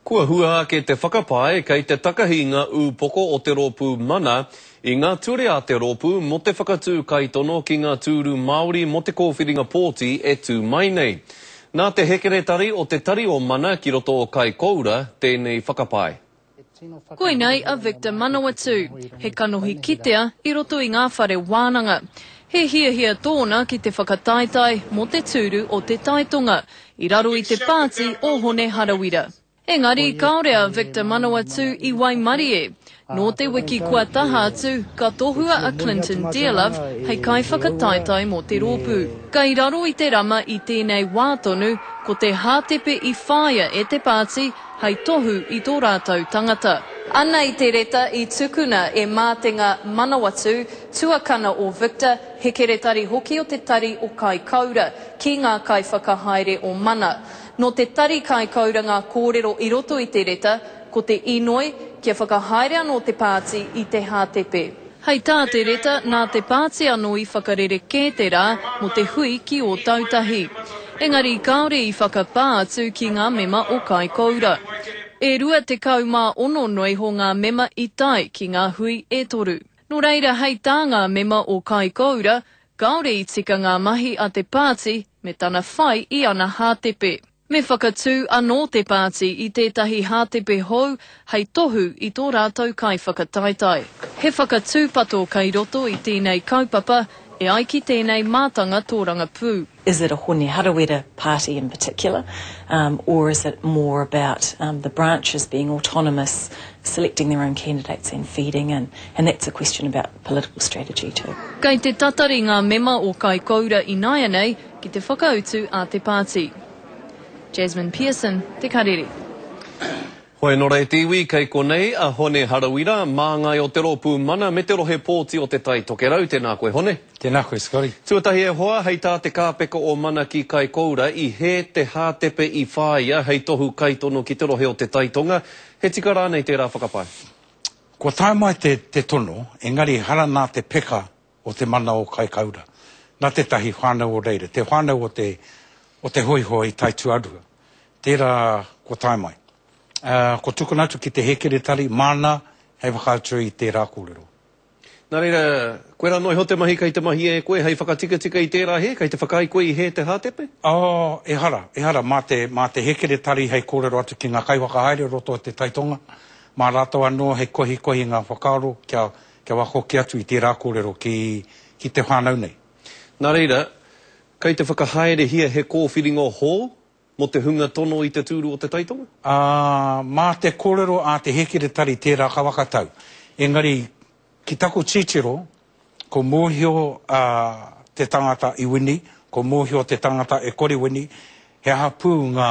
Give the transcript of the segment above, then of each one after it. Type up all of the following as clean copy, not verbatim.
Kua hua ake te whakapae kei te takahi ngā ūpoko o te rōpū Mana i ngā ture a te rōpū mō te whakatū kaitono ki ngā tūru Māori mō te kōwhiringa pōti e tū mai nei. Nā te hekeretari o te Tari o Mana ki roto o Kaikoura tēnei whakapae. Koinei a Victor Manawatu, he kanohi kitea i roto i ngā whare wānanga. He hiahia tōna ki te whakataetae mō te tūru o Te Taitonga i raro i te pāti o Hone Harawira. Engari kāore a Victor Manawatu i waimarie. Nō te wiki kua taha atu, ka tohua a Clinton Dearlove hei kaiwhakataetae mō te rōpū. Kei raro i te rama i tēnei wā tonu, ko te hātepe i whāia e te pāti hei tohu i tō rātou tangata. Ana i te reta i tukuna e Mātenga Manawatū, tuakana o Victor, hekeretari hoki o te Tari o Kaikoura, ki ngā kaiwhakahaere o Mana. Nō te Tari Kaikoura ngā kōrero i roto i te reta, ko te inoi, kia whakahaere anō te pāti i te hātepe. Hei tā te reta, nā te pāti anō i whakarerekē te rā mō te hui ki Ōtautahi. Engari kāore i whakapā atu ki ngā mema o Kaikoura. E 26 noa iho ngā mema i tae ki ngā hui e toru. Nō reira hei tā ngā mema o Kaikoura, kāore i tika ngā mahi a te pāti me tana whai i ana hātepe. Me whakatū anō te pāti i tētahi hātepe hou hei tohu i tō rātou kaiwhakataetae. He whakatūpato kei roto i tēnei kaupapa e ai ki tēnei mātanga tōrangapū. Is it a Hone Harawira party in particular or is it more about the branches being autonomous, selecting their own candidates and feeding in? And that's a question about political strategy too. Kei te tatari ngā mema o Kaikoura ināianei ki te whakautu a te pāti. Jasmine Pearson, Te Karere. Hoi nō reira te iwi, kei konei a Hone Harawira, māngai o te Rōpū Mana me te rohe pōti o Te Tai Tokerau. Tēnā koe Hone. Tēnā koe Scotty. Tuatahi e hoa, hei tā te kāpeka o Mana ki Kaikoura, i hē te hātepe i whāia hei tohu kaitono ki te rohe o Te Tai Tonga. He tika rānei tērā whakapae? Kua tae mai te tono, engari ehara nā te peka o te mana o Kaikaura, nā tētahi whānau o reira, te whānau o te, o te hōiho i Taituarua. Tērā kua tae mai. Ā, kua tukuna atu ki te hēkeretari māna hei whakaatu i tērā kōrero. Nā reira, koirā noa iho te mahi kei te mahia e koe hei whakatikatika i tērā hē, kei te whakaae koe i hē te hātepe? Oh, ehara, ehara, mā te, mā te hēkeretari hei kōrero atu ki ngā kaiwhakahaere o roto o Te Tai Tonga, mā rātou anō hei kohikohi ngā whakaaro kia, Kia whakahoki atu i tērā kōrero ki, ki te whānau nei. Nā reira, kei te whakahaerehia he kōwhiringa hou mō te hunga tono i te tūru o Te Taitonga? Ā, mā te kōrero a te hēkeretari tērā ka whakatau. Engari, ki taku titiro, ko mōhio a, te tangata i wini, ko mōhio te tangata e kore wini, he aha pū ngā,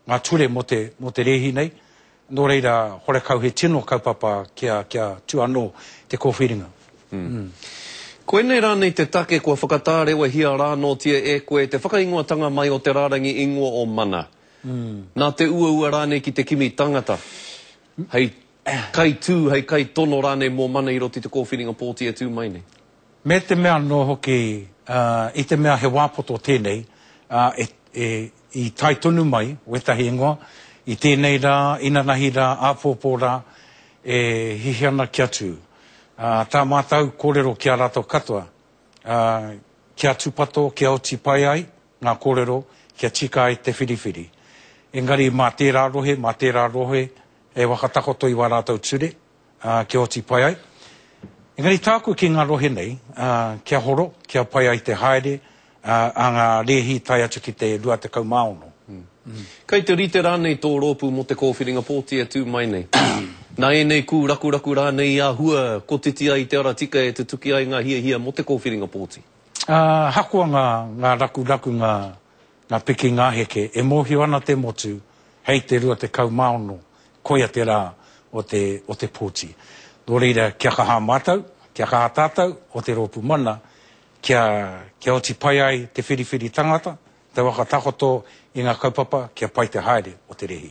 ngā ture mō te, mō te rēhi nei, Nō reira, horekau he tino kaupapa kia, kia tū anō te kōwhiringa. Mm. Koinei rānei te take kua whakatārewahia rānōtia e koe te whakaingoatanga mai o te rārangi ingoa o Mana? Mm. Nā te uaua rānei ki te kimi tangata hei kaitū, hei kaitono rānei mō Mana i roto i te kōwhiringa pōti e tū mai nei? Me te mea anō hoki, i te mea he wā poto tēnei, e, e, i tae tonu mai wētahi ingoa, i tēnei rā, inanahi rā, āpōpō rā, e hihi ana kia tū. Tā mātou kōrero ki a rātou katoa, kia tūpato, kia oti pai ai ngā kōrero, kia tika ai te whiriwhiri. Engari mā tērā rohe, mā tērā rohe e whakatakoto i wā rātou ture, ā, kia oti pai ai. Engari tāku ki ngā rohe nei, ā, kia horo, kia pai ai te haere, ā, a ngā rēhi tae atu ki te 26. Kei te rite rānei tō rōpū mō te kōwhiringa pōti e tū mai nei? Nā ēnei kūrakuraku rānei i āhua kotiti ai te ara tika e tutuki ai ngā hiahia mō te kōwhiringa pōti? Ā, ahakoa ngā, ngā rakuraku, ngā, ngā piki, ngā heke, e mōhio ana te motu hei te 26 koia te rā o te, o te pōti. Nō reira, kia kaha mātou, kia kaha tātou o te Rōpū Mana, kia, kia oti pai ai te whiriwhiri tangata, te whakatakoto i ngā kaupapa kia pai te haere o te rēhi.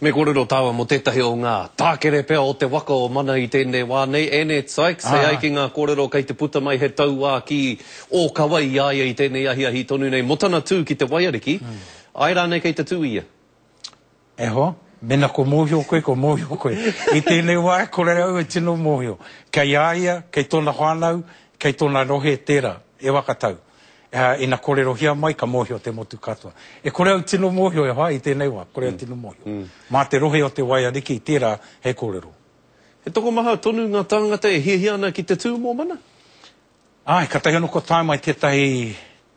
Me kōrero tāua mō tētahi o ngā tākere pea o te waka o Mana i tēnei wā nei, Annette Sykes, e ai ki ngā kōrero kei te puta mai he tauākī ōkawa i a ia i tēnei ahiahi tonu nei mō tana tū ki te waiariki, āe rānei kei te tū ia? E hoa. Mena ko mōhio koe, ko mōhio koe. I tēnei wā, e kore au e tino mōhio. Kei a ia, kei tōna whānau, kei tōna rohe tērā e whakatau. Ina kōrerohia mai, ka mōhio te motu katoa. E kore au tino mōhio e hoa i tēnei wā, kore au tino mōhio. Mā te rohe o Te Waiariki tērā hei kōrero. He tokomaha tonu ngā tāngata e hiahia ana ki te tū mō Mana? Āe, katahi anō kua tae mai tētahi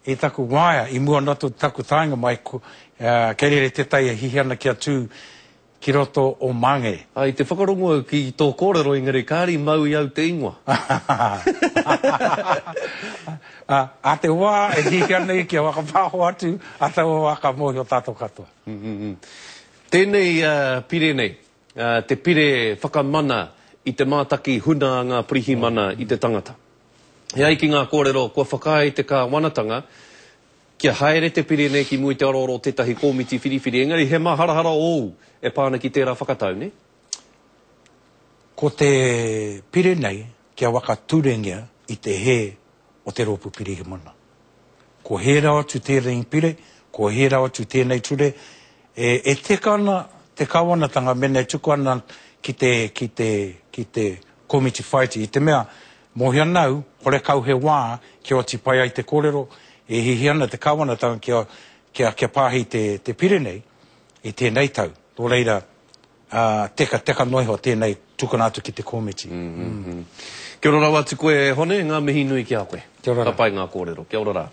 i taku waea i mua noa atu o taku taenga mai, kei reira tētahi e hiahia ana kia tū ki roto o Māngere. Āe, i te whakarongo au ki tō kōrero engari kāre i mau i au te ingoa. Ā te wā e hiahia nei kia whakapāho atu, ā taua wā ka mōhio tātou katoa. Tēnei pire nei, te pire whakamana i te mātaki huna a ngā pirihimana i te tangata. E ai ki ngā kōrero kua whakaae te kāwanatanga kia haere te pire nei ki mua i te aroaro o tētahi kōmiti whiriwhiri, engari he māharahara ōu e pā ana ki tērā whakatau, nē? Ko te pire nei kia whakaturengia i te hē o te Rōpū Pirihimana. Ko hē rawa atu tēnei pire, ko hē rawa atu tēnei ture, e, e teka ana te kāwanatanga mēnā e tuku ana ki te, ki te, ki te komiti whāiti, i te mea, mōhio ana au, horekau he wā kia oti pai ai te kōrero, e hiahia ana te kāwanatanga kia, kia, kia pāhi te, te pire nei i tēnei tau. Nō reira, ā, teka, teka noa iho tēnei tukuna atu ki te komiti. Kia ora rawa atu koe e Hone, ngā mihi nui ki a koe. Kia ora rā. Ka pai ngā kōrero. Kia ora rā.